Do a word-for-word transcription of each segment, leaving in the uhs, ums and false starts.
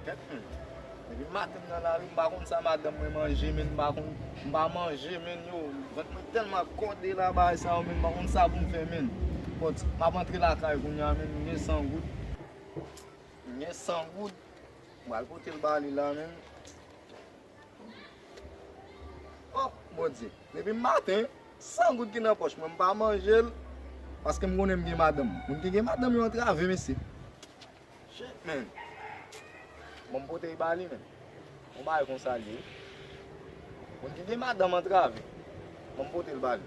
Kèt, men. Depi maten m nan lari, m pa konn sa madanm mwen manje, men m pa konn, m pa manje, men yo, vant mwen tèlman ap kòde la, bagay sa yo, men m pa konn sa pou m fè, men. But, m ap antre lakay kounye a, men m gen san goud. M gen san goud. M pral pote l ba li la, men. Oh, Bondye. Depi maten, san goud ki nan pòch mwen, m pa manje l, paske m konnen m gen madanm. Moun ki gen madanm yo antrave, mesye. Shit, man. Bon, m pote l ba li, men. Yon bagay konsa l ye. Moun ki gen madanm antrave. Bon, m pote l ba li.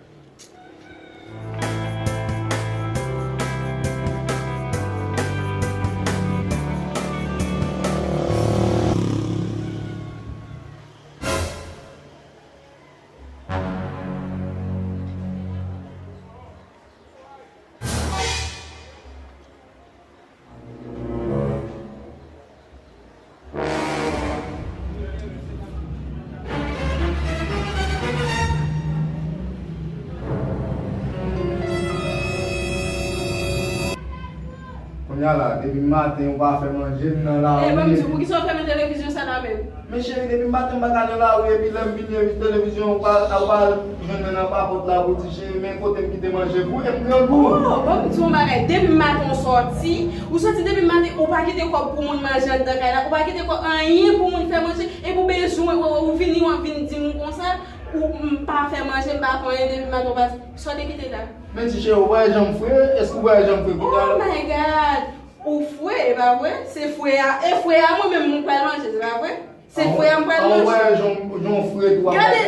Kounye a la, depi maten ou pa fè manje, m nan lari. Eh, ban m di w, poukisa w fèmen televizyon sa la menm? Men cheri, depi maten m pa ka nan lari, epi lè m vini, epi televizyon, ou pa, ou pa jwenn nan, nan papòt la pou di, cheri, men kote m kite manje pou, e m grangou. Oh, ban m di w yon bagay, depi maten w sòti, ou sòti depi maten, ou pa kite kòb pou moun manje anndan kay la, ou pa kite kòb anyen pou moun fè manje, epi w bezwen, ou, ou vini, w ap vin di m konsa, ou, m pa fè manje, m pa fè anyen, depi maten w pati, sa w te kite la? Men ti cheri, ou pa wè jan m fre, èske ou pa wè jan m fre kounye a? Oh my God! Ou fre, e pa vre? Se fre a, e fre a mwen menm mwen pral manje, se pa vre? Se fre a m pral manje. An wè jan, jan w fre tou ap gade,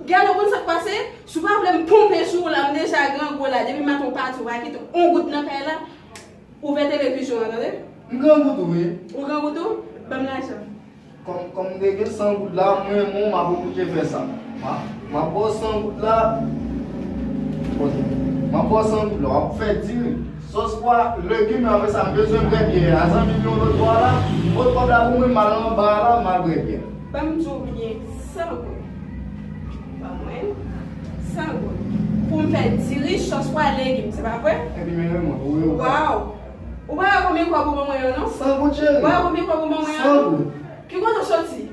gade, ou konn sa k pase? Si w pa vle m ponpe sou ou la, m deja grangou la, depi maten w pati, ou pa kite yon goud nan kay la, ouvè televizyon an, tande? M grangou tou, wi. Ou grangou tou? Ban m lajan. Kòm, kòm m te gen san goud la, mwen, mwen, m ap oblije fè sa. M a, m ap ba w san goud la. Ok. M ap ba w san goud la, w ap fè diri, sòs pwa, legim, apre sa, m bezwen bwè byè a. Zanmi m, yon lòt bò la, m pot kòb la pou mwen, m al anba a la, m al bwè byè. Ban m di w byen, san goud. Ban mwen, san goud. Pou m fè diri, sòs pwa, legim, se pa vre? Epi men mwen, wi, wi. Waw! Ou pa wè konbyen kòb ou ban mwen an, non? San goud, cheri. Ou pa wè konbyen kòb ou ban mwen an, non? San goud. Ki kote w soti?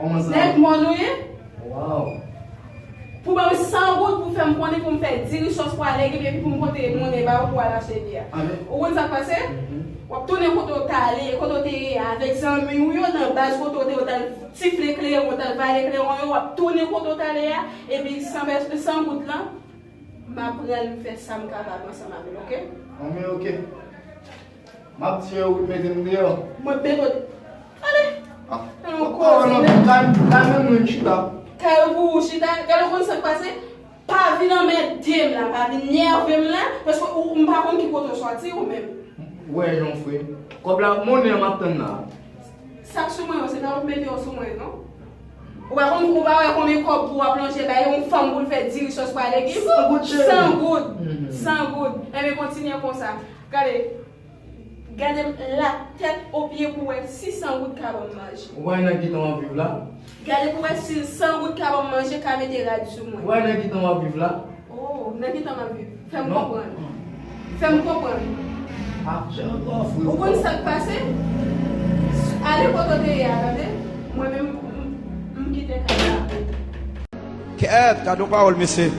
Kòman sa? Nèg mòn ou ye? Waw. Pou ban mwen san goud pou fè m konnen pou m fè diri sòs pwa legim epi pou m pote monnen ba ou pou w al achte byè a. Ou konn sa k pase? Mhm. W ap tounen kote w t ale, kote w te ye avèk zanmi w yo nan baz kote w te, w t al tifle klewon, w t al vale klewon yo, w ap tounen kote w t ale a, epi san pès-, san goud lan, m ap pran l, m fè sa m kapab ansanm avè l, oke? Anben, oke. M ap di yo wi, mete m deyò. Mwen mete w. Ale. Ah. Nan yon koze. Kay, kay menm mwen chita. Kay ou pou ou chita. Gade ou konn sa k pase? Pa vin anmède m la, pa vin nève m la, paske ou, m pa konn ki kote w sòti ou menm. Ou wè jan w fre. Kòb la, monnen an m ap tann la. Sa k sou mwen yo, se pa ou k mete yo sou mwen, non? Ou pa konn, ou pa wè konbyen kòb pou w ap lonje bay yon fanm pou l fè diri sòs pwa legim? San goud, cheri. San goud. Mhm. San goud. Enben, kontinye konsa. Gade, gade m la tèt o pye pou wè si san goud ka ban m manje. Ou wè nan ki tan w ap viv la? Gade pou wè si san goud ka ban m manje, ka mete rad sou mwen. Ou wè nan ki tan w ap viv la? Oh, nan ki tan m ap viv? Fè m konprann. Fè m konprann. Ah, cheri, ou twò fre. Ou konn sa k pase? Ale kote w te ye a, tande? Mwen menm, m, m kite kay la. Kèt, gade yon pawòl, mesye.